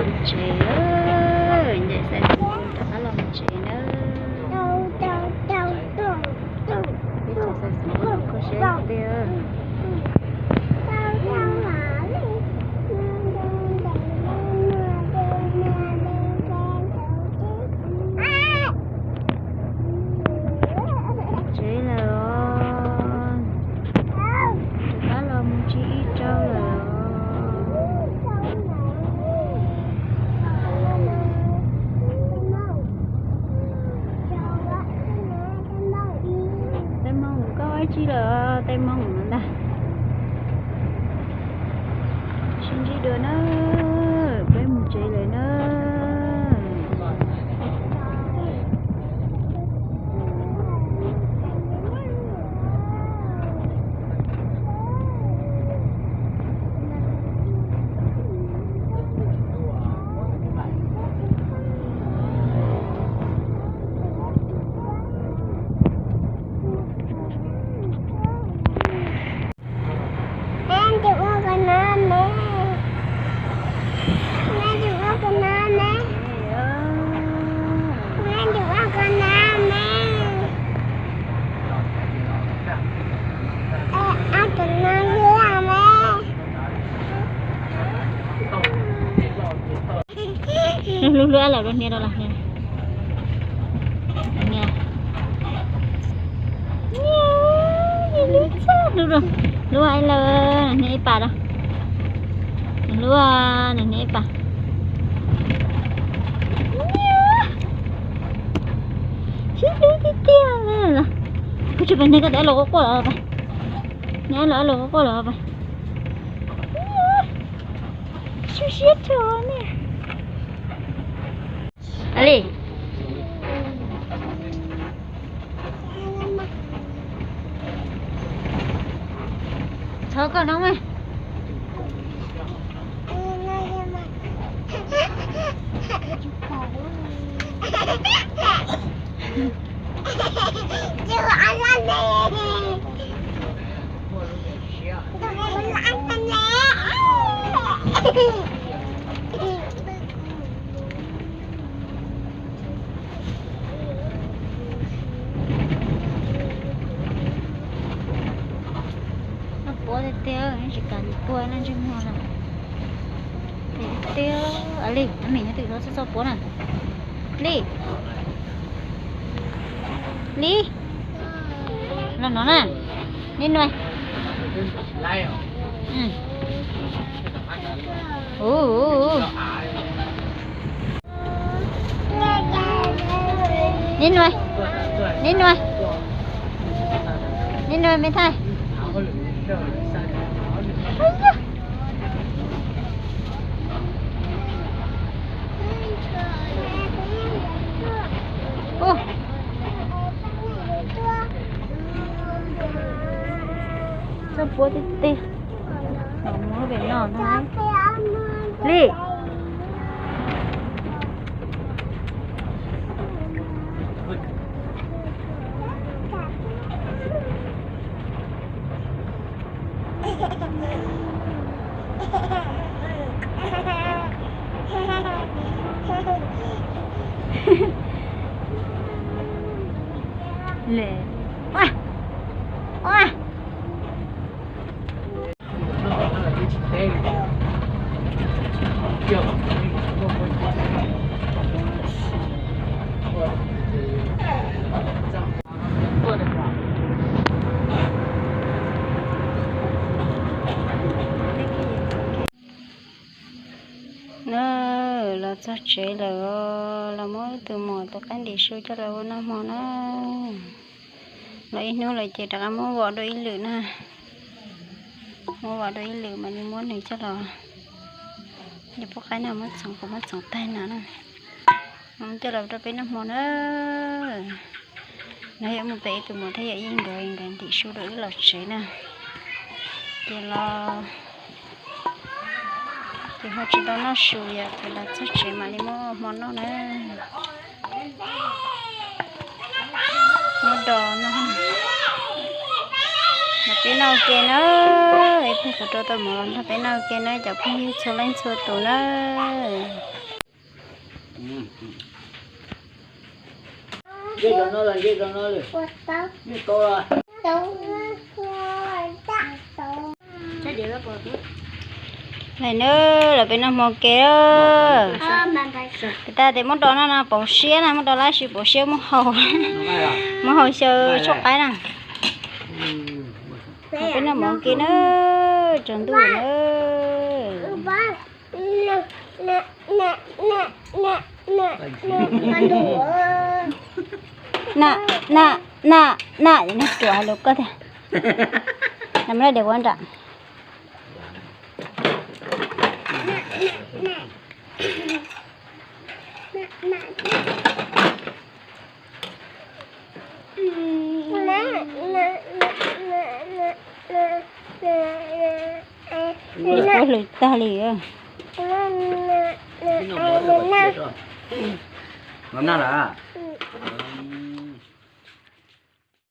Tsev, ncaim xav xwm rov qab los mus tsev na. Peb tsev xav xwm kho siab tiag. Tsev lawm os, rov qab los mus tsev ib rau lawm os. Tais Moos, koj ua dab tsi lawm Tais Moos no ntag? Sib ntsib dua na, peb mus tsev lawm na. Hlub hlub lawm, hlub niam rau lawm. Hlub txog hlub rau, hlub lawm, niam ib pas rau. Hlub, niam ib pas. Sib hlub tiag tiag. Kuv tsis pom nws, koj tus ab los quaj quaj los pas. Nws ab los quaj quaj los pas. Siab siab rau ne. Li, thov koj no mas. Noj puab tiag tiag, tsis kam nws puag noj ntsej muag na. Tiag tiag, Li, noj mis nyob twm txhob txhob puab na. Li, Li, los no na. Li Nuj. Li Nuj, Li Nuj, Li Nuj me thaij. Ub, txhob puab tiag tiag. Los mus pem no na. Li. Li. Ua, ua. Na, los txog tsev lawm, los muab tus muam tus qaib ntim su coj los ua noj hmo na. Los ib hnub lawm ces rov qab muab vom dua ib lwm na. Muab vom dua ib lwm mam li muab nws coj los, yog pub qaib no muab txhoov, kuv muab txhoov tag no na. Muab coj los rau peb noj hmo na. No yog mus pem ib tus muam thiab yawm yij nkawd, nkawd ntim su rau wb los tsev na. Ces los, ces ho tsis tau noj su yom, ces los txog tsev mam li muab hmo noj na. Muab do noj. Peb noj ua ke na, peb pog kuv rau tau mov los nrog peb noj ua ke na cov phooj ywg txhua leej txhua tus na. Lawm na, los peb noj hmo ua ke. Kuv tas tias muab do no no pauv siab na, muab do lab sis pauv siab muab hau, muab hau xyaw tshuaj qaib na. Peb noj hmo ua ke na, tsaus ntuj na. Na, na, na, na, nws ruam lus koj tiag. Nws muab laj diav ua nram. Ua lus tag li. Noj lawm.